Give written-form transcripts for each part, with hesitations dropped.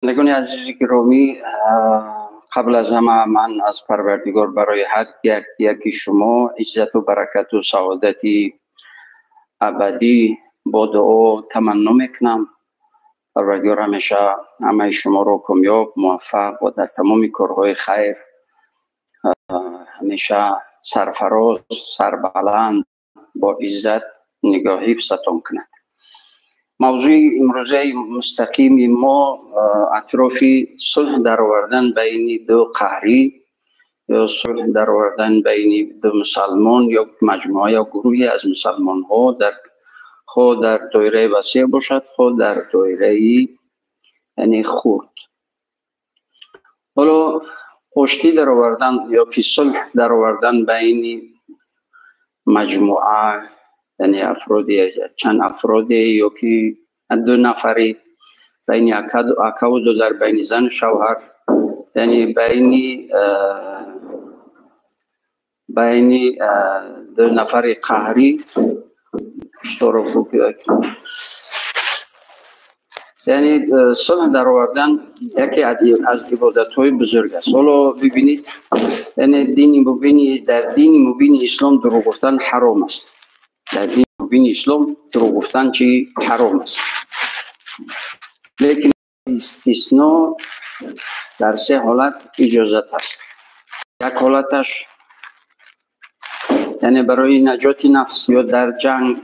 Бинандагони азизи гиромӣ, қабл аз ҳама ман аз Парвардигор барои ҳар як яки шумо иззату баракату саодати абадӣ бо дуо таманно мекунам. Парвардигор ҳамеша ҳамаи шуморо комёб, муваффақ ва дар тамоми корҳои хайр ҳамеша сарфароз, сарбаланд, бо иззат нигоҳ ҳифзатон кунад. Мавзӯи имрӯзаи мустақими мо атрофи сулҳ даровардан байни ду қаҳрӣ ё сулҳ даровардан байни ду мусалмон ё маҷмӯа ё гурӯҳе аз мусалмонҳо дар хоҳ дар доираи васеъ бошад, хоҳ дар доираи яъне хурд. Ҳоло оштӣ даровардан ё ки сулҳ даровардан байни маҷмӯа, яъне афроди, чанд афроде ё ки ду нафаре байни акаву додар, байни зану шавҳар, яъне байни ду нафари қаҳрӣ, яъне сулҳ даровардан яке аз ибодатҳои бузург аст. Ҳоло бибинед, яъне дини мубини, дар дини мубини ислом дурӯғ гуфтан ҳаром аст. Дар дини мубини ислом дурӯғ гуфтан чӣ ҳаром аст. Лекин истисно дар се ҳолат иҷозат аст. Як ҳолаташ яъне барои наҷоти нафс ё дар ҷанг,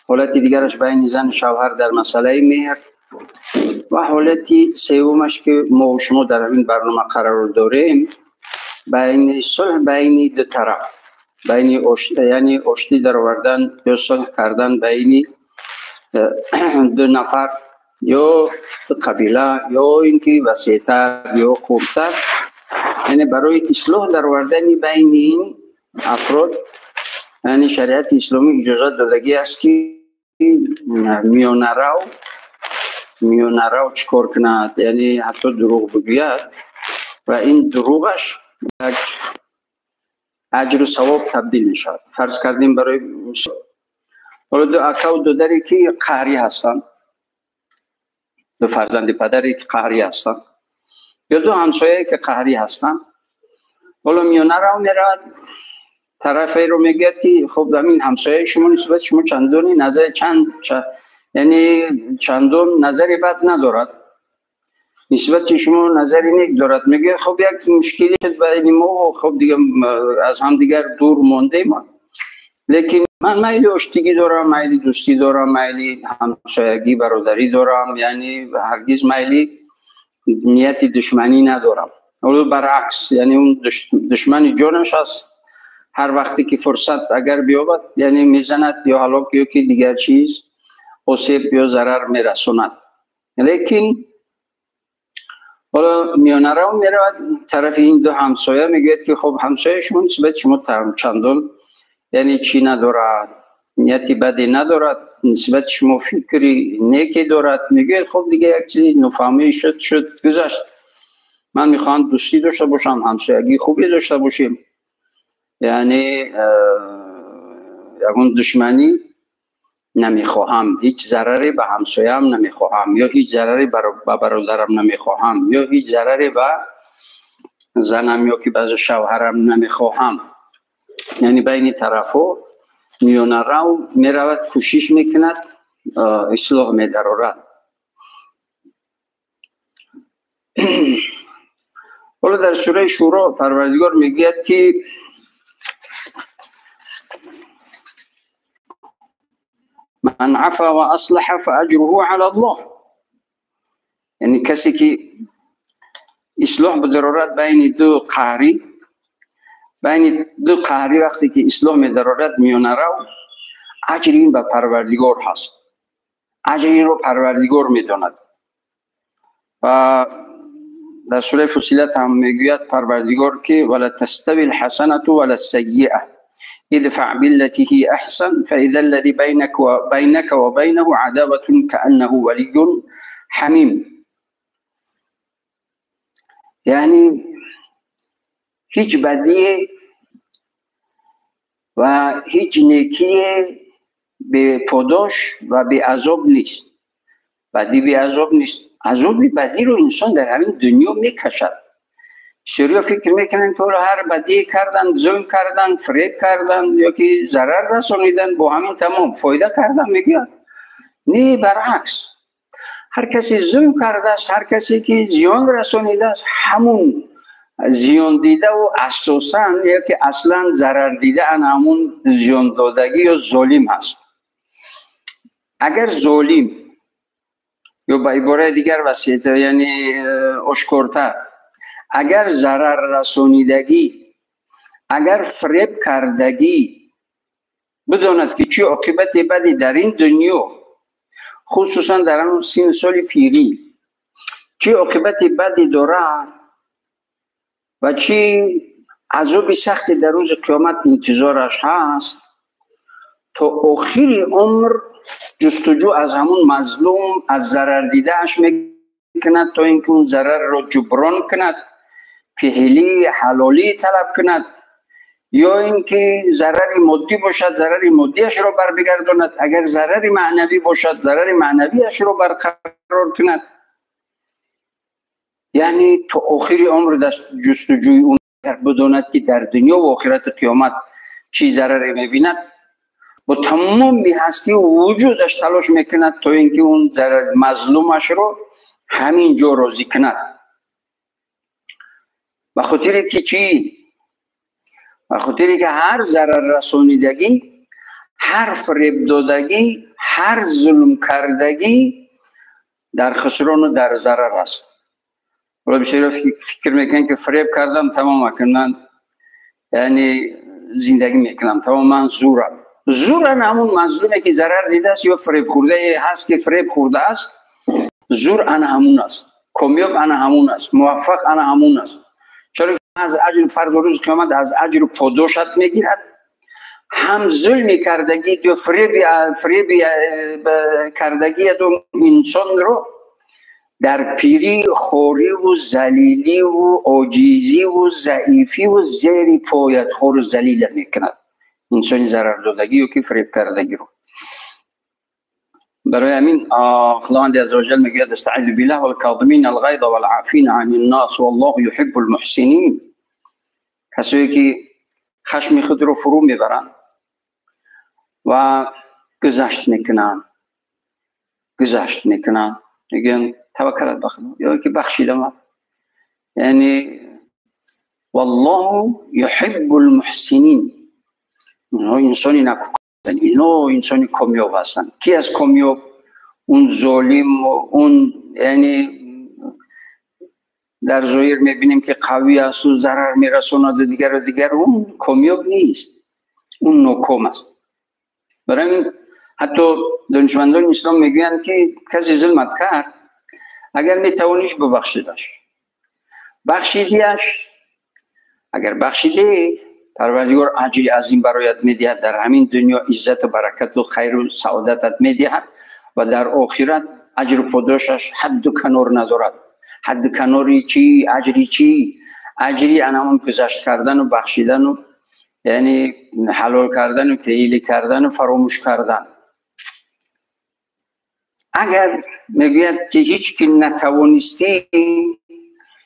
ҳолати дигараш байни зану шавҳар дар масъалаи меҳр ва ҳолати севумаш ки мо шумо дар ҳамин барнома қарор дорем, байни сулҳ байни ду тараф, байни яъне оштӣ даровардан ё сулҳ кардан байни ду нафар ё ду қабила ё ин ки васеътар ё хурдтар, яъне барои ислоҳ даровардани байни ин афрод, яъне шариати исломӣ иҷозат додагӣ аст ки миёнарав чӣ кор кунад, яъне ҳатто дурӯғ бигӯяд ва ин дурӯғаш як аҷру савоб табдил мешавад. Фарз кардем барои ҳоло ду акаву додаре ки қаҳрӣ ҳастанд, ду фарзанди падаре ки қаҳрӣ ҳастанд ё ду ҳамсояе ки қаҳрӣ ҳастанд, ҳоло миёнарав меравад, тараферо мегӯяд ки хуб ҳамин ҳамсояи шумо нисбати шумо чандони назар чанд яъне чандон назари бад надорад, нисбати шумо назари нек дорад. Мегӯяд хуб як мушкиле шуд байни мо, хуб дига аз ҳамдигар дур мондем, лекин ман майли оштигӣ дорам, майли дӯстӣ дорам, майли ҳамсоягӣ бародарӣ дорам, яъне ҳаргиз майли нияти душманӣ надорам. Ҳоло баръакс, яъне он душмани ҷонаш аст, ҳар вақте ки фурсат агар биёбад, яъне мезанад ё ҳалок ё ки дигар чиз осеб ё зарар мерасонад. Лекин ҳоло миёнарав меравад тарафи ин ду ҳамсоя, мегӯяд ки хуб ҳамсояи шумо нисбати шумо чандон яъне чӣ надорад, нияти баде надорад, нисбати шумо фикри неке дорад. Мегӯяд хуб дига як чизи нофаҳмӣ шуд гузашт, ман мехоҳам дӯстӣ дошта бошам, ҳамсоягии хубе дошта бошем, яъне ягон душманӣ намехоҳам, ҳеҷ зараре ба ҳамсояам намехоҳам, ё ҳеҷ зараре ба бародарам намехоҳам, ё ҳеҷ зараре ба занам ё ки ба шавҳарам намехоҳам. Яъне байни тарафҳо миёнарав меравад, кӯшиш мекунад, ислоҳ медарорад. ҳоло дар сураи Шӯро Парвардигор мегӯяд ки ман афа ва аслаҳа фаажруҳу ала Аллоҳ, яъне касе ки ислоҳ бидарорад байни ду қаҳрӣ, байни ду қаҳрӣ вақте ки ислоҳ медарорад миёнарав, аҷри ин ба Парвардигор ҳаст, аҷри инро Парвардигор медонад. Ва дар сураи Фусилат ҳам мегӯяд Парвардигор ки вала тастави лҳасанату вала ссайиа ادفع بالتي هي أحسن فإذا الذي بينك وبينه عداوة كأنه ولي حميم. یعنی هیچ بدیه و هیچ نیکیه به پاداش و به عذاب نیست، بدی به عذاب نیست، Азоби бадиро инсон дар ҳамин дунё мекашад. Бисёриҳо фикр мекунанд, ки ҳар бадие кардан, зулм кардан, фиреб кардан ё ки зарар расонидан, бо ҳамин тамом фоида кардан мегӯяд. Не, баръакс, ҳар касе зулм кардааст, ҳар касе ки зиён расонидааст, ҳамун зиёндидаву асосан ё ки аслан зарардида ан ҳамун зиёндодагӣ ё золим аст. Агар золим ё ба ибораи дигар васеътар, яъне ошкортар, агар зарар расонидагӣ, агар фиреб кардагӣ бидонад, ки чӣ оқибати бади дар ин дунё, хусусан дар ҳамун синну соли пирӣ, чӣ оқибати бади дорад ва чӣ азоби сахте дар рӯзи қиёмат интизораш ҳаст, то охири умр ҷустуҷӯ аз ҳамун мазлум, аз зарардидааш мекунад, то ин ки он зарарро ҷуброн кунад, пиҳилӣ ҳалолӣ талаб кунад, ё ин ки зарари моддӣ бошад, зарари моддиашро барбигардонад, агар зарари маънавӣ бошад, зарари маънавиашро барқарор кунад. Яъне то охири умр дар ҷустуҷӯи он, агар бидонад, ки дар дунё ва охирати қиёмат чӣ зараре мебинад, бо тамоми ҳастию вуҷудаш талош мекунад, то ин ки он мазлумашро ҳамин ҷо розӣ кунад. Ба хотире ки чӣ? Ба хотире ки ҳар зараррасонидагӣ, ҳар фиребдодагӣ, ҳар зулмкардагӣ дар хусрону дар зарар аст. Ҳоло бисёриҳо фикр мекунанд, ки фиреб кардам, тамом, акун ман яъне зиндагӣ мекунам, тамом, ман зурам. Зуран ҳамун мазлуме, ки зарар дидааст ё фиребхӯрдае ҳаст, ки фиреб хӯрдааст, зур ана ҳамун аст, комёб ана ҳамун аст, муваффақ ана ҳамун аст. Чаро аз аҷру фардо рӯзи қиёмат аз аҷру подошат мегирад, ҳам зулми кардагӣ ё фиреби кардагият инсонро дар пирӣ хориву залиливу оҷизиву заифиву зери поят хору залила мекунад инсони зарардодагӣ ё ки фиребкардагиро. Барои ҳамин Худованди азза ваҷал мегӯяд: استعیذ بالله والكاظمین الغیظ والعافین عن الناس والله يحب المحسنین. کسایی که خشم خود رو فرو میبرند و گذشت میکنند، گذشت میکنند، میگن توکلت به خدا یا که بخشیدم، یعنی والله يحب المحسنین. اینها انسانی نکو، اینا انسانی کامیاب هستن. کی از کامیاب؟ اون ظالم و اون یعنی در ظاهر میبینیم که قوی است و ضرر میرساند و دیگر و دیگر، اون کامیاب نیست، اون ناکام است. برای همین حتی دانشمندان اسلام میگویند که کسی ظلمت کرد، اگر میتوانیش ببخشیدش، بخشیدیش، اگر بخشیدی، پروردگار اجر عظیم برایت میدهد، در همین دنیا عزت و برکت و خیر و سعادتت میدهد و در آخرت اجر و پاداشش حد و کنار ندارد. حد کناری چی؟ اجری چی؟ اجری انمون گذشت کردن و بخشیدن و یعنی حلال کردن و تحیل کردن و فراموش کردن. اگر میگوید که هیچ که نتوانستی،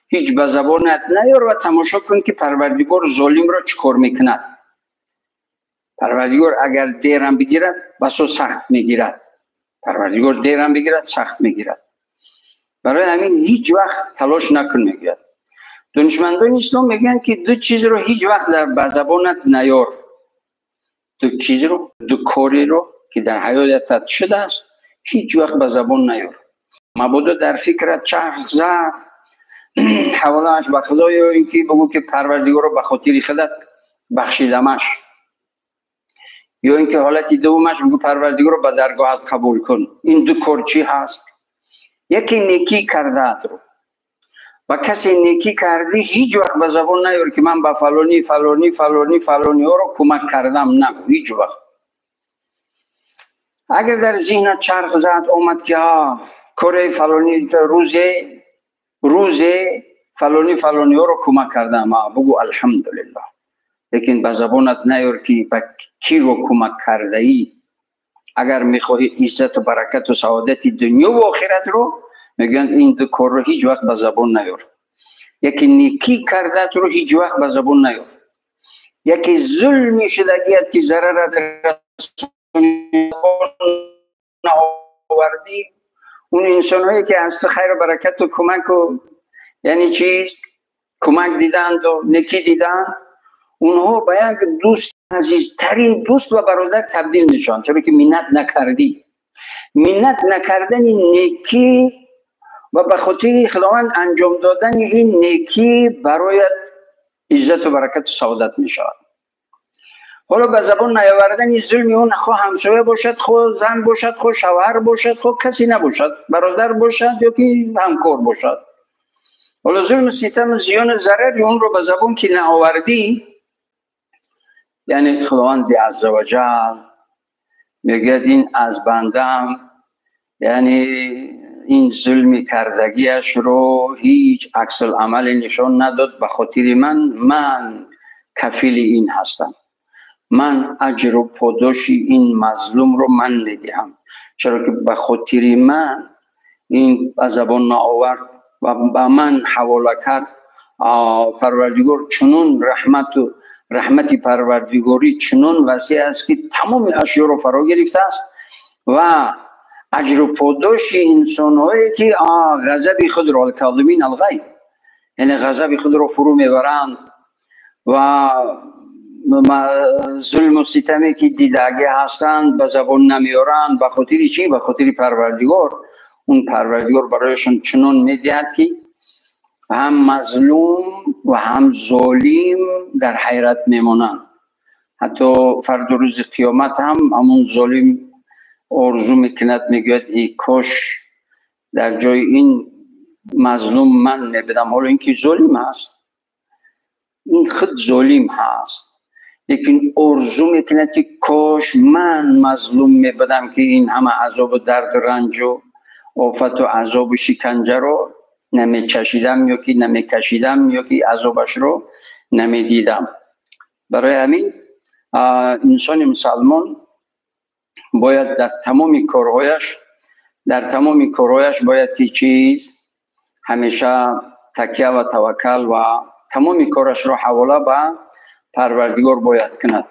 هیچ به زبانت نیار و تماشا کن که پروردگار ظالم را چیکار میکند. پروردگار اگر دیرم بگیرد بسا سخت میگیرد، پروردگار دیرم بگیرد سخت میگیرد. برای همین هیچ وقت تلاش نکن. میگوید دانشمندان اسلام میگن که دو چیز رو هیچ وقت در به زبانت نیار، دو چیز رو، دو کاری رو که در حیاتت شده است هیچ وقت به زبان نیار. مبادا در فکرت چرخ زد، حواله‌اش به خدا، یا اینکه بگو که پروردگار رو به خاطر خودت بخشیدمش، یا اینکه حالت دومش بگو پروردگار رو به درگاهت قبول کن. این دو کار چی هست؟ یکی نیکی کرده رو و کسی نیکی کردی هیچ وقت به زبان نیار که من به فلانی فلانی فلانی فلانی ها رو کمک کردم، نگو هیچ وقت. اگر در ذهنت چرخ زد آمد که ها کار فلانی روز فلانی فلانی ها رو کمک کردم، بگو الحمدلله، لیکن به زبانت نیار که به کی رو کمک کرده ای. اگر میخواهی عزت و برکت و سعادت دنیا و آخرت رو میگن این دو کار رو هیچ وقت به زبان نیار. یکی نیکی کرده رو هیچ وقت به زبان نیار، یکی ظلمی شدگیت که ضرر آوردی، اون انسان هایی که از تو خیر و برکت و کمک و یعنی چیز کمک دیدند و نیکی دیدند، اونها به یک دوست، عزیزترین دوست و برادر تبدیل میشن، چرا که منت نکردی. منت نکردن نیکی و به خاطر خداوند انجام دادن این نیکی برایت عزت و برکت و سعادت میشود. حالا به زبان نیاوردن ظلم اون، خواه همسایه باشد، خواه زن باشد، خواه شوهر باشد، خواه کسی نباشد، برادر باشد یا که همکار باشد، حالا ظلم، ستم، زیان و ضرر اون رو به زبان که نآوردی، یعنی خداوند عزوجل میگه این از بندم، یعنی این ظلم کردگیش رو هیچ عکس العمل نشان نداد، به خاطر من کفیل این هستم، من اجر و پاداش این مظلوم رو من میدهم، چرا که به خاطر من این از زبان نآورد و به من حواله کرد. پروردگار چنون رحمت و رحمت پروردگاری چنون وسیع است که تمام اشیا رو فرا گرفته است و اجر و پاداش انسان‌هایی که غضب خود را، الکاظمین الغیظ، یعنی غضب خود را فرو میبرند و ظلم و ستمی که دیدگی هستند به زبان نمیارند، به خاطر چی؟ به خاطر پروردگار. اون پروردگار برایشون چنون میدهد که هم مظلوم و هم ظالم در حیرت میمانند. حتی فرد روز قیامت هم همون ظالم آرزو میکند، میگوید ای کاش در جای این مظلوم من میبودم. حالا اینکه ظالم هست، این خود ظالم هست، لیکن آرزو میکند که کاش من مظلوم میبودم که این همه عذاب و درد و رنج و آفت و عذاب و شکنجه رو نمیچشیدم یا که نمیکشیدم یا که عذابش رو نمیدیدم. برای همین انسان مسلمان باید در تمام کارهایش، در تمام کارهایش باید که چیز همیشه تکیه و توکل و تمام کارش را حواله به پروردگار باید کند.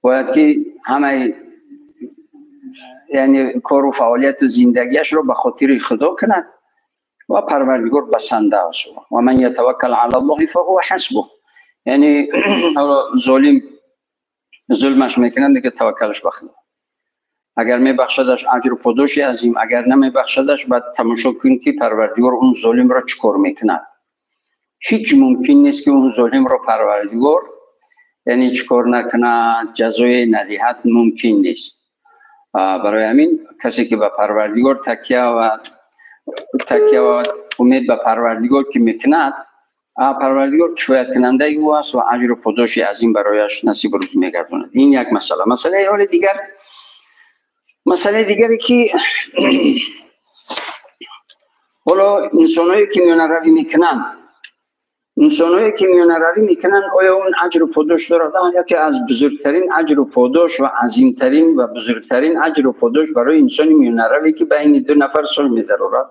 باید که همه یعنی کار و فعالیت و زندگیش را به خاطر خدا کند و پروردگار بسنده است. و من یتوکل علی الله فهو حسبه. یعنی ظالم ظلمش میکنند دیگه توکلش به خدا. اگر میبخشدش اجر و پاداش عظیم، اگر نمیبخشدش بعد تماشا کن که پروردگار اون ظالم را چیکار میکند. هیچ ممکن نیست که اون ظالم را پروردگار یعنی چیکار نکند، جزای ندهد، ممکن نیست. برای همین کسی که به پروردگار تکیه و امید به پروردگار که میکند، پروردگار کفایت کننده او است و اجر و پاداش عظیم برایش نصیب روز میگرداند. این یک مسئله. مسئله حال دیگر، مسئله دیگری که حالا انسانهایی که میانه روی میکنن، انسانهایی که میانه روی میکنن، آیا اون اجر و پاداش دارد؟ یکی از بزرگترین اجر و پاداش و عظیمترین و بزرگترین اجر و پاداش برای انسان میانه روی که بین دو نفر صلح میدارد،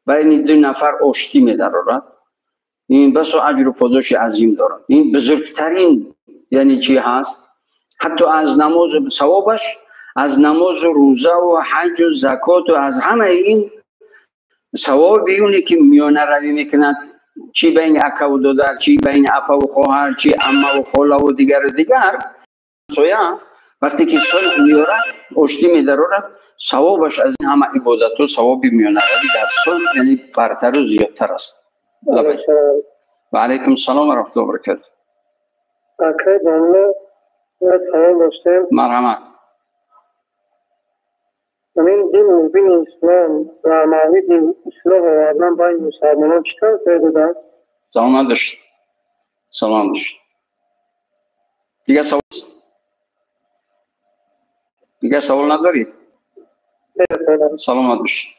بین دو نفر آشتی میدارد، این بس اجر و پاداش عظیم دارد. این بزرگترین یعنی چی هست؟ حتی از نماز ثوابش، از نماز و روزه و حج و زکات و از همه این ثواب اونی که میانه روی میکند، چی بین اکا و دادر، چی بین اپا و خواهر، چی عمه و خاله و دیگر و دیگر، سویا وقتی که صلح میارد، آشتی میدارد، ثوابش از این همه عبادت و ثواب میانه روی در صلح یعنی برتر و زیادتر است. و علیکم السلام و رحمت الله و برکاته. مرحبا. همین دین مبین اسلام و مورد اصلاح آوردن بین مسلمانان چطور فایده دارد؟ سلام داشت. سلام داشت. دیگه سوال دیگه سوال ندارید؟ سلامت باشید.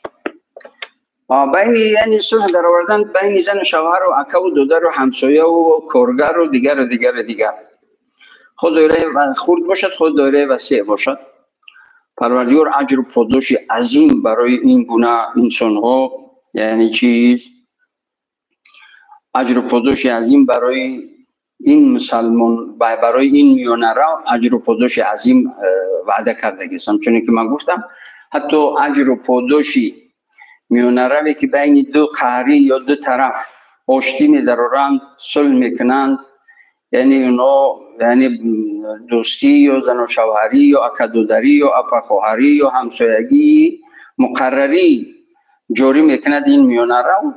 بین یعنی صلح در آوردن بین زن و شوهر و اکا و دادر و همسایه و کارگر و دیگر و دیگر و دیگر، خود دایره خرد باشد، خود دایره وسیع باشد، پروردگار اجر و پاداش عظیم برای این گونه انسان‌ها یعنی چیز اجر و پاداش عظیم برای این مسلمان، برای این میانه‌رو اجر و پاداش عظیم وعده کرده است. همچنین که من گفتم حتی اجر و پاداشی میانه‌روی که بین دو قهری یا دو طرف آشتی می‌دارند، صلح میکنند، یعنی اونا یعنی دوستی یا زن و شوهری یا اکدودری یا اپاخوهری یا همسایگی مقرری جاری میکند، این میانه‌رو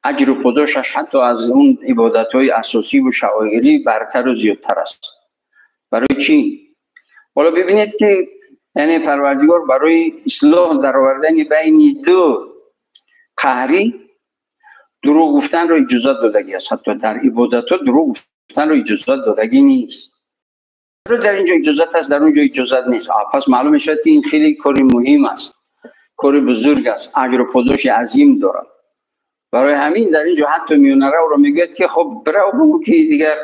اجر و پاداشش حتی از اون عبادت‌های اساسی و شعائری برتر و زیادتر است. برای چی؟ حالا ببینید که یعنی پروردگار برای اصلاح درآوردن بین دو قهری دروغ گفتن رو اجازه دادگی است. حتی در عبادت‌ها دروغ گفتن رو اجازه دادگی نیست. در اینجا اجازه است، در اونجا اجازه نیست. پس معلوم می‌شود که این خیلی کار مهم است، کار بزرگ است، اجر و پاداش عظیم دارد. برای همین در اینجا حتی میانه‌رو رو میگوید که خب برو بگو که دیگر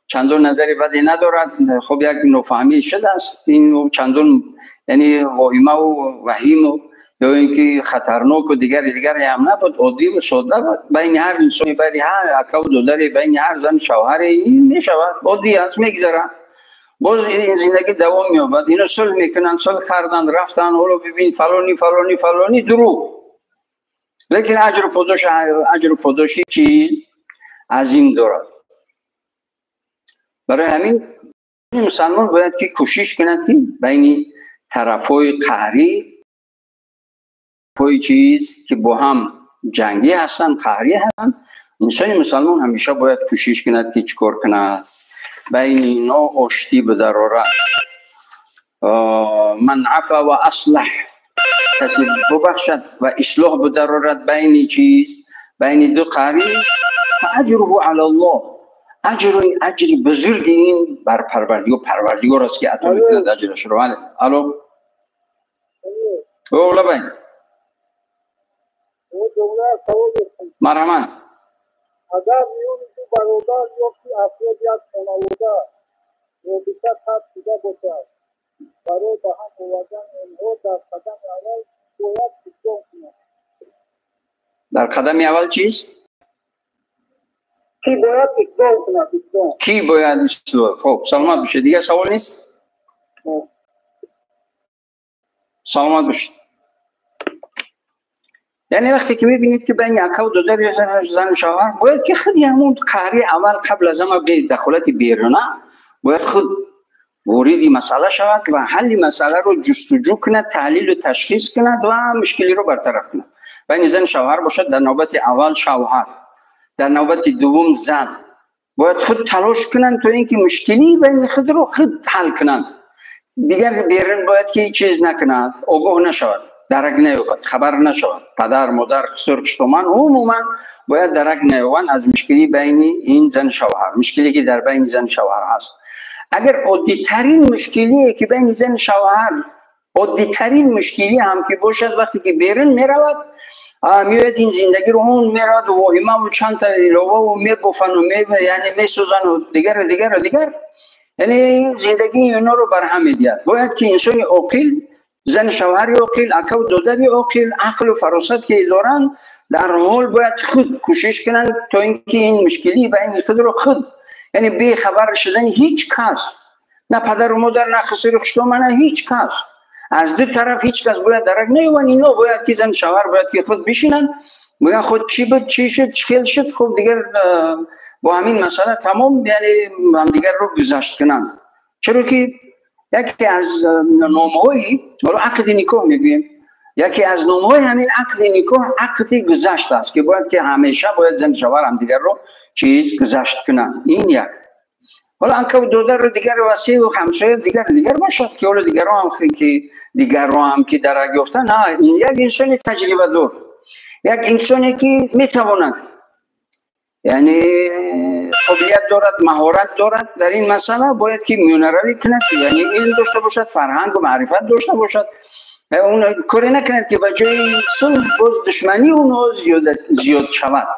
چندان نظری بدی ندارد، خب یک نفهمی شده است، این چندان یعنی واهمه و وهیم و یا اینکه خطرناک و دیگر دیگر هم نبود، عادی و ساده بود. بین هر انسانی، بین هر اکا و دادری، بین هر زن شوهر این میشود، عادی است، میگذره. باز این زندگی دوام مییابد. اینا صلح میکنن، صلح کردن، رفتن، حالا ببین فلانی فلانی فلانی دروغ، لیکن اجر و پاداش، اجر و پاداش چیز عظیم دارد. برای همین مسلمان باید که کوشش کند که بین طرفای قهری، پای چیز که با هم جنگی هستند، قهری هستند، انسان مسلمان همیشه باید کوشش کند که چیکار کند، بین اینا آشتی بدارد. من عفا و اصلح، کسی ببخشد و اصلاح بدارد بین چیز، بین دو قهری، فاجره علی الله، اجر، اجر بزرگ این بر پروردگار، پروردگار است که عطا میکند اجرش رو. الو او لبین مرحبا. اگر میون دو برادر یا که افراد یک خانواده رابطه قطع شده باشد، برای به هم آوردن آنها در قدم اول باید اقدام کند. در قدم اول چیست؟ کی باید اقدام کند؟ کی باید اقدام؟ خب سلامت باشید. دیگه سوال نیست؟ سلامت باشید. یعنی وقتی که میبینید که بین اکا و دادر یا زن و شوهر، باید که خودی همون قهری اول قبل از همه به دخالت بیرونه باید خود وارد مسئله شود و حل مسئله رو جستجو کند، تحلیل و تشخیص کند و مشکلی رو برطرف کند. بین زن شوهر باشد، در نوبت اول شوهر، در نوبت دوم زن، باید خود تلاش کنند تا اینکه مشکلی بین خود رو خود حل کنند. دیگر بیرون باید که چیز نکند، آگاه نشود، درک نیابد، خبر نشود. پدر، مادر، خسر، خشتومن عموما باید درک نیابند از مشکلی بین این زن شوهر، مشکلی که در بین زن شوهر هست. اگر عادی ترین مشکلی که بین زن شوهر، عادی ترین مشکلی هم که باشد، وقتی که بیرون میرود، میاد این زندگی رو اون میرود و واهمه و چند تا علاوه و میبوفن و یعنی میسوزن و دیگر و دیگر و دیگر، یعنی زندگی اینا رو برهم میدید. باید که انسان عاقل، زن شوهر عاقل، اکا و دادر عاقل، عقل و فراست که دارن، در حال باید خود کوشش کنند تا اینکه این مشکلی بین خود رو خود، یعنی بی خبر شدن هیچ کس، نه پدر و مادر، نه خسر و خشتومن، نه هیچ کس، از دو طرف هیچ کس باید درک نیوان. اینا باید که زن شوهر باید که خود بشینن بگن خود چی بود، چی شد، چی خیل شد، خب دیگر با همین مسئله تمام، یعنی هم دیگر رو گذشت کنن. چرا که یکی از نامه‌های، حالا عقد نکاح میگوییم، یکی از نامه‌های همین عقد نکاح عقد گذشت است که باید که همیشه باید زن شوهر هم دیگر رو چیز گذشت کنن. این یک. حالا انکه دودر رو دیگر وسیع و همسایه دیگر دیگر باشد که حالا دیگران هم که دیگران هم که درک یافتن، نه، این یک انسان تجربه دار، یک انسانی که میتواند، یعنی قابلیت دارد، مهارت دارد در این مسئله، باید که میانه روی کند، یعنی علم داشته باشد، فرهنگ و معرفت داشته باشد، اون کاری نکند که به جای صلح باز دشمنی اونها زیاد شود.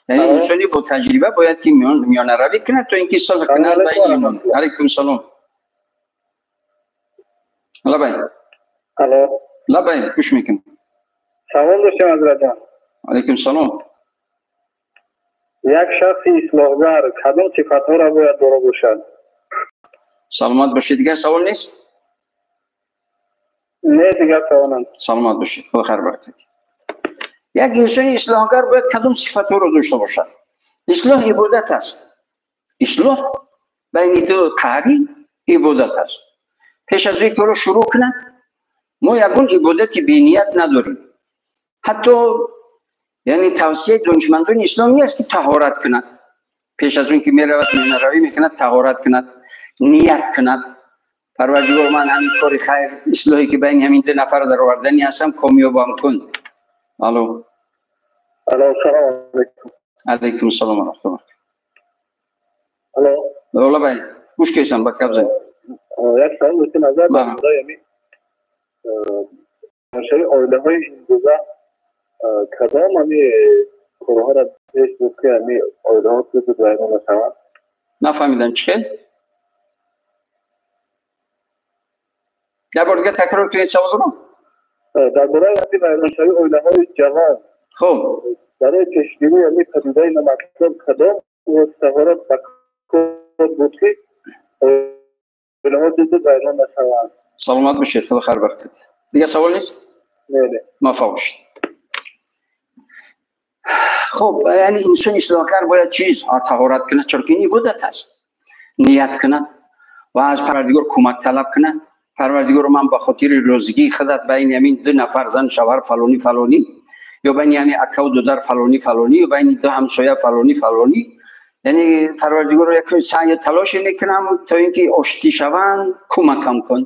یعنی انسانی با تجربه باید که میانه روی کند تا اینکه صلح کند بین ایمان. علیکم السلام. لبین. الو. لبین، گوش میکنم. سلام داشتم حضرت جان. Алейкум салом. Як шахси ислоҳгар кадом сифатҳоро бояд доро бошад? Саломат бошед. Дигар савол нест? Не, дигар саволам. Саломат бошед. Худо хайр баракат. Як инсони ислоҳгар бояд кадом сифатҳоро дошта бошад? Ислоҳ ибодат аст. Ислоҳ байни ду қаҳрӣ ибодат аст. Пеш аз он корро шурӯъ кунад, мо ягон ибодати беният надорем. Ҳатто яъне тавсияи донишмандони ислом нест ки таҳорат кунад. Пеш аз он ки меравад меҳнаравӣ мекунад, таҳорат кунад, ният кунад. Парвардигор, ман ҳамин кори хайр, ислоҳе ки байни ҳамин ду нафар дароварданӣ ҳастам, комёбам кун. Алло. Алло, салом алейкум. Алейкум салом ва раҳматуллоҳ. Алло. Алло, бай. Гӯш кесам, ба кабза. Як савол доштем аз барои ҳамин нашари оилаҳои имрӯза, кадом ҳами корҳоро пеш буд ки ҳами оилаҳо зуд вайрон нашаванд? Нафаҳмидам, чӣ хел? Як бор дигар такрор кунед саволро. Дар бораи ҳами вайроншавии оилаҳои ҷавон. Хуб. Барои пешгирии ҳами падидаи номатлуб кадом воситаҳоро ба кор буд ки оилаҳо зуд вайрон нашаванд? Саломат бошед, худо хайр баракат. Дигар савол нест? Не. Муваффақ бошед. Хуб, яъне инсон ислоҳгар бояд чиз таҳорат кунад, чаро ки ин ибодат аст. Ният кунад ва аз Парвардигор кӯмак талаб кунад. Парвардигор, ман ба хотири розигии худат байни ҳамин ду нафар зан шавҳар фалонӣ фалонӣ, ё байни ҳамин акаву дудар фалонӣ фалонӣ, ё байни ду ҳамсоя фалонӣ фалонӣ, яъне Парвардигорро як саъю талоше мекунам то ин ки оштӣ шаванд, кӯмакам кун.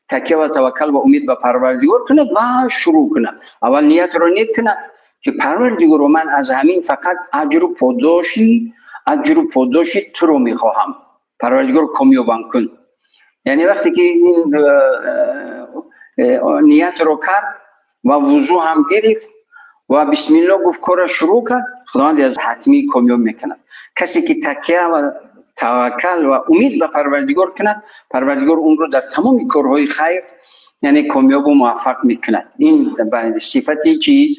Такя ва таваккал ва умед ба Парвардигор кунад ва шурӯъ кунад. Аввал ниятро нек кунад ки Парвардигоро, ман аз ҳамин фақат аҷру подоши туро мехоҳам. Парвардигор, комёбам кун. Яъне вақте ки ин ниятро кард ва вузӯ ҳам гирифт ва бисмиллоҳ гуфт, корро шурӯъ кард, Худованд аз ҳатмӣ комёб мекунад. Касе ки такя ва таваккал ва умед ба Парвардигор кунад, Парвардигор онро дар тамоми корҳои хайр яъне комёбу муваффақ мекунад. Ин сифати чиз?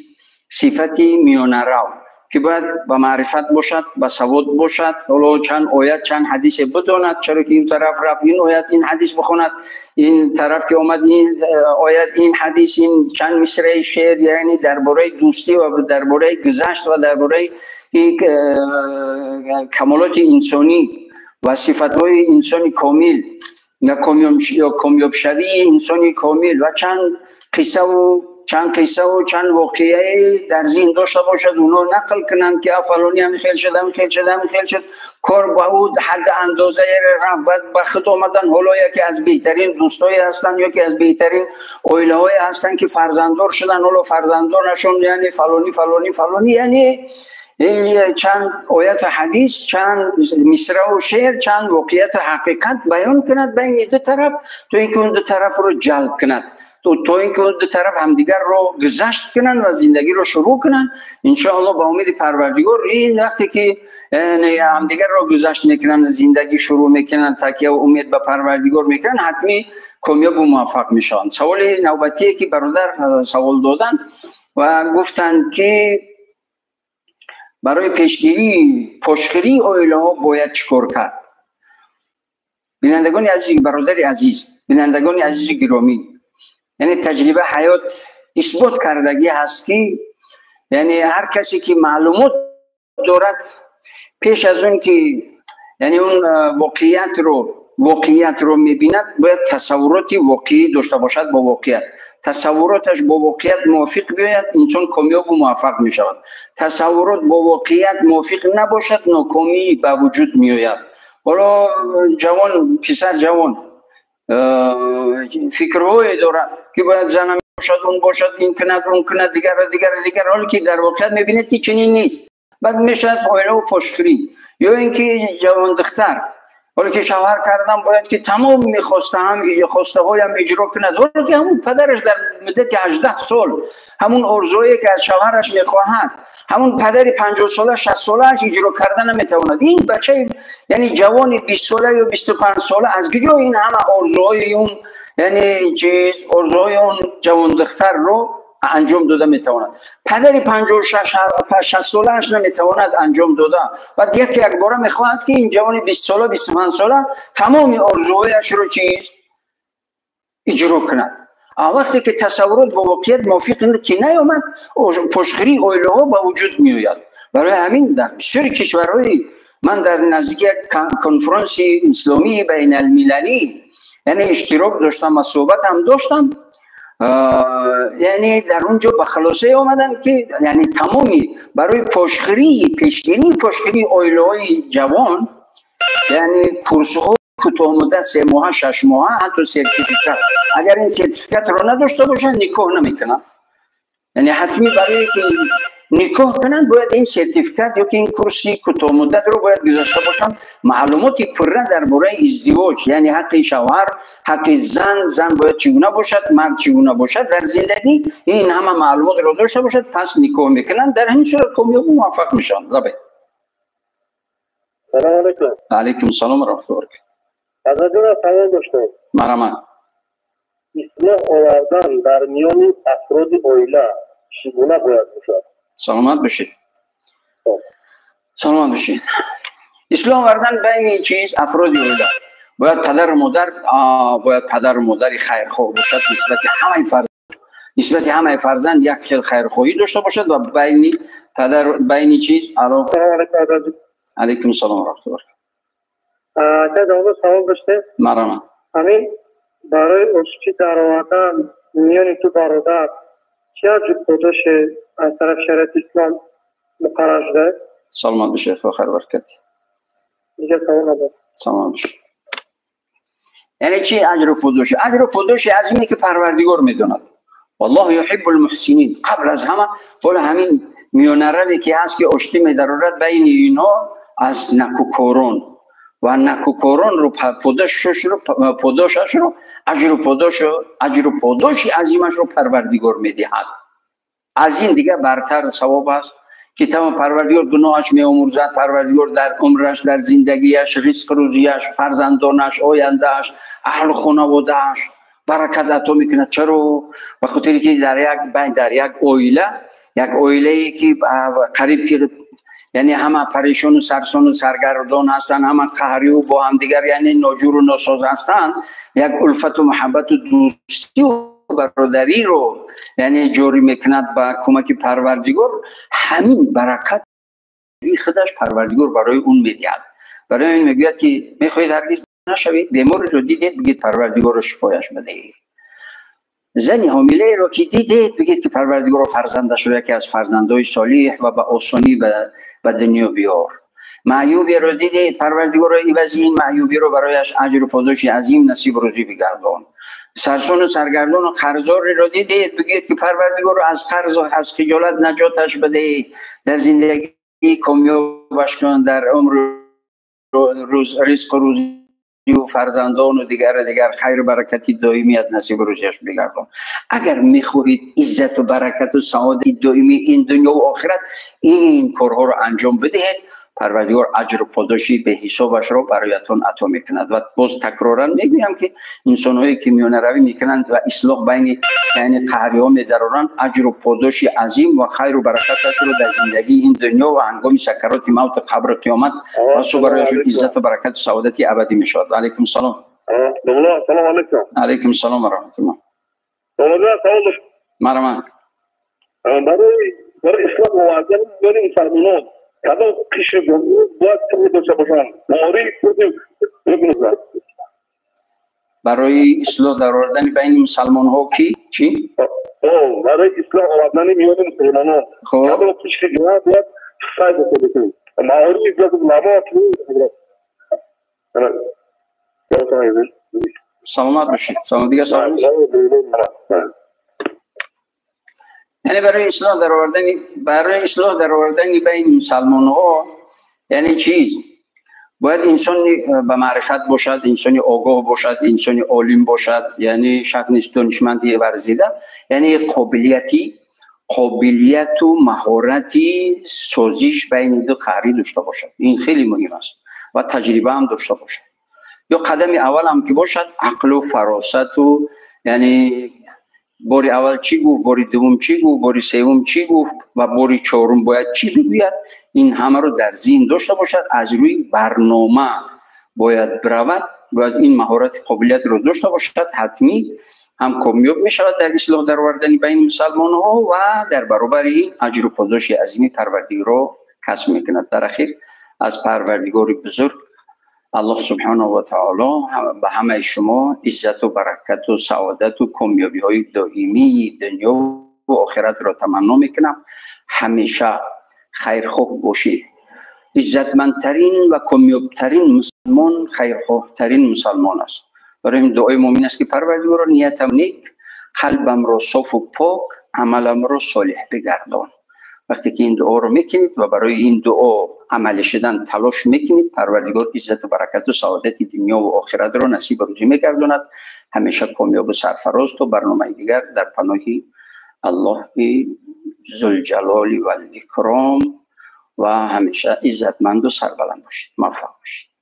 Сифати миёнарав ки бояд ба маърифат бошад, ба савод бошад, ҳоло чанд оят, чанд ҳадисе бидонад, чаро ки ин тараф рафт, ин оят, ин ҳадис бихонад, ин тараф ки омад, ин оят, ин ҳадис, ин чанд мисраи шеър, яъне дар бораи дӯстӣ ва дар бораи гузашт ва дар бораи камолоти инсонӣ ва сифатҳои инсони комил ё комёбшавии инсони комил ва чанд қиссаву чанд воқеае дар зиҳн дошта бошад, онҳо нақл кунанд ки фалонӣ ҳамин хел шуд, ҳамин хел шуд, ҳамин хел шуд, кор ба ӯ ҳадди андозае рафт, баъд ба худ омадан, ҳоло яке аз беҳтарин дӯстое ҳастанд, яке аз беҳтарин оилаҳое ҳастанд ки фарзанддор шуданд, ҳоло фарзанддорашон яъне фалонӣ фалонӣ фалонӣ, яъне чанд ояту ҳадис, чанд мисраву шеър, чанд воқеияту ҳақиқат баён кунад байни ду тараф, то ин ки он ду тарафро ҷалб кунад, то ин ки он ду тараф ҳамдигарро гузашт кунанд ва зиндагиро шурӯъ кунанд. Иншоаллоҳ ба умеди Парвардигор ин вақте ки ҳамдигарро гузашт мекунанд, зиндагӣ шурӯъ мекунанд, такя ва умед ба Парвардигор мекунанд, ҳатмӣ комёбу муваффақ мешаванд. Саволи навбатие ки бародар савол доданд ва гуфтанд ки барои пешгирии пошхӯрии оилаҳо бояд чӣ кор кард? Бинандагони азиз, бародари азиз, бинандагони азизу гиромӣ, яъне таҷриба ҳаёт исбот кардагӣ ҳаст ки яъне ҳар касе ки маълумот дорад, пеш аз он ки яъне он воқеиятро мебинад, бояд тасаввуроти воқеӣ дошта бошад бо воқеият. Тасаввуроташ бо воқеият мувофиқ биёяд, инсон комёбу муваффақ мешавад. Тасаввурот бо воқеият мувофиқ набошад, нокомӣ ба вуҷуд меояд. Ҳоло ҷавон, писар ҷавон фикрҳое дорад ки бояд занам бошад, он бошад, ин кунад, он кунад, дигар дигар дигар, ҳоле ки дар воқеият мебинед ки чунин нест. Баъд мешавад оилаву пошхӯрӣ. Ё ин ки ҷавондухтар ҳоле ки шавҳар кардам, бояд ки тамоми хостаҳоям иҷро кунад, ҳоле ки ҳамун падараш дар муддати 18 сол ҳамун орзуое ки аз шавҳараш мехоҳад, ҳамун падари 50 сола, 60 солааш иҷро карда наметавонад. Ин бачаи яъне ҷавони 20 сола ё 25 сола аз куҷо ин ҳама орзуҳои он, яъне чиз, орзуҳои он ҷавондухтарро анҷом дода метавонад. Падари 56 солааш наметавонад анҷом дода. Баъд яке якбора мехоҳад, ки ин ҷавони 20 сола, 25 сола тамоми орзуҳояшро чиз иҷро кунад. Вақте ки тасаввурот бо воқеият мувофиқ ки наёмад, пошхӯрии оилаҳо ба вуҷуд меояд. Барои ҳамин дар бисёри кишварҳои ман дар наздики як конфронси исломии байналмилалӣ, яъне иштирок доштам ва суҳбат ҳам доштам, яъне дар он ҷо ба хулосае омаданд, ки яъне тамоми барои пошхӯрии пешгирии пошхӯрии оилаҳои ҷавон, яъне курсҳо кӯтоҳмуддат, 3 моҳа, 6 моҳа, ҳатто сертификат. Агар ин сертификатро надошта бошанд, никоҳ намекунанд. Яъне ҳатмӣ барое ки никоҳ кунанд, бояд ин сертификат ё ки ин курси кӯтоҳмуддатро бояд гузашта бошанд. Маълумоти пурра дар бораи издивоҷ, яъне ҳаққи шавҳар, ҳаққи зан, зан бояд чӣ гуна бошад, мард чӣ гуна бошад дар зиндагӣ, ин ҳама маълумотро дошта бошад, пас никоҳ мекунанд. Дар ҳамин сурат комёбу муваффақ мешаванд. Лабай. Салом алейкум. Алейкум салом ва раҳматуллоҳи ва баракатуҳ. Ҳазратҷон, савол доштам. Марҳамат. Ислоҳ овардан дар миёни афроди оила чӣ гуна бояд бошад? Саломат бошед. Саломат бошед. Ислоҳ овардан байни чиз афроди оила бояд падару модар, бояд падару модари хайрхоҳ бошад, нисбати ҳамаи фарзанд, нисбати ҳамаи фарзанд як хел хайрхоҳӣ дошта бошад ва байни падар, байни чиз. Ало. Алейкум салом ва раҳматуллоҳи ва баракатуҳ. Ака, савол доштем. Марҳамат. Ҳамин барои оштӣ даровардан миёни ду бародар чӣ аҷр подоше аз тарафи шариати ислом муқаррар шудааст? Саломат бошед, худо хайр баракат. Дигар савол надорам. Саломат бошед. Яъне чӣ аҷру подош? Аҷру подоши аз ине ки Парвардигор медонад. Валлоҳу юҳиббул муҳсинин. Қабл аз ҳама ҳоло ҳамин миёнараве ки ҳаст, ки оштӣ медарорад байни инҳо аз накӯкорон ва накӯкоронро подошашро, аҷру подошу, аҷру подоши азимашро Парвардигор медиҳад. Аз ин дигар бартар савоб аст, ки тамом Парвардигор гуноҳаш меомӯрзад, Парвардигор дар умраш, дар зиндагиаш, ризқ рӯзияш, фарзандонаш, ояндааш, аҳлу хонаводааш баракат ато мекунад. Чаро? Ба хотире ки дар як оила, як оилае ки қариб ки яъне ҳама парешону сарсону саргардон ҳастанд, ҳама қаҳрию бо ҳамдигар, яъне ноҷуру носоз ҳастанд, як улфату муҳаббату дӯстию бародариро яъне ҷорӣ мекунад ба кӯмаки Парвардигор. Ҳамин баракат худаш Парвардигор барои он медиҳад. Барои ин мегӯяд, ки мехоҳед ҳаргиз нашавед, бемореро дидед, бигӯед: Парвардигорро шифояш бидеҳед. Зани ҳомилаеро ки дидед, бигӯед, ки Парвардигоро фарзандашро яке аз фарзандои солиҳ ва ба осонӣ ба дунё биёр. Маъюберо дидед, Парвардигоро ивази ин маъюбиро барояш аҷру подоши азим насиб рӯзӣ бигардон. Сарсону саргардону қарздореро дидед, бигӯед, ки Парвардигоро аз қарзу аз хиҷолат наҷоташ бидеҳ, дар зиндагӣ комёбаш кун, дар умру ризқу рӯзию фарзандону дигару дигар хайру баракати доимият насибу рӯзияш бигардон. Агар мехоҳед иззату баракату саодати доимии ин дунёву охират, ин корҳоро анҷом бидиҳед, Парвардигор аҷру подоши беҳисобашро бароятон ато мекунад. Ва боз такроран мегӯям, ки инсонҳое ки миёнаравӣ мекунанд ва ислоҳ байни, яъне қаҳриҳо медароранд, аҷру подоши азим ва хайру баракаташро дар зиндагии ин дунё ва ҳангоми сакароти мавту қабру қиёмат ва барояшон иззату баракату саодати абадӣ мешавад. Алайкум салом. Салом алейкум. Алайкум салом ва раҳматуллоҳ. Савол. Марҳамат. Барои ислоҳ овардани миёни мусалмонон кадом қишри бояд дошта бошанд? Маориф? Барои ислоҳ даровардани байни мусалмонҳо ки чӣ? Барои ислоҳ овардани миёни мусалмонон кадом қишри ҷомеа бояд сай дошта бошанд? Маориф ё уламо? Саломат бошед. Салом. Дигар савол нест? Яъне барои ислоҳ даровардани байни мусалмонҳо, яъне чиз бояд инсони ба маърифат бошад, инсони огоҳ бошад, инсони олим бошад, яъне шарт нест донишманди варзида, яъне қобилияту маҳорати созиш байни ду қаҳрӣ дошта бошад. Ин хеле муҳим аст ва таҷриба ҳам дошта бошад. Ё қадами аввал ҳам ки бошад, ақлу фаросату яъне бори аввал чӣ гуфт, бори дуввум чӣ гуфт, бори севум чӣ гуфт ва бори чорум бояд чӣ бигӯяд, ин ҳамаро дар зиҳн дошта бошад, аз рӯи барнома бояд биравад, бояд ин маҳорати қобилиятро дошта бошад, ҳатмӣ ҳам комёб мешавад дар ислоҳ даровардани байни мусалмонҳо ва дар баробари ин аҷру подоши азими Парвардигорро касб мекунад. Дар ахир аз Парвардигори бузург Аллоҳ субҳанаҳу ва таоло ба ҳамаи шумо иззату баракату саодату комёбиҳои доимии дунё ва охиратро таманно мекунам. Ҳамеша хайрхоҳ бошед. Иззатмандтарин ва комёбтарин мусалмон хайрхоҳтарин мусалмон аст. Барои ин дуои муъмин аст, ки Парвардигоро, ниятам нек, қалбамро софу пок, амаламро солеҳ бигардон. Вақте ки ин дуоро мекунед ва барои ин дуо амалӣ шудан талош мекунед, Парвардигор иззату баракату саодати дунё ва охиратро насиб рӯзӣ мегардонад. Ҳамеша комёбу сарфароз. То барномаи дигар дар паноҳи Аллоҳи зулҷалоли валикром ва ҳамеша иззатманду сарбаланд бошед, муваффақ бошед.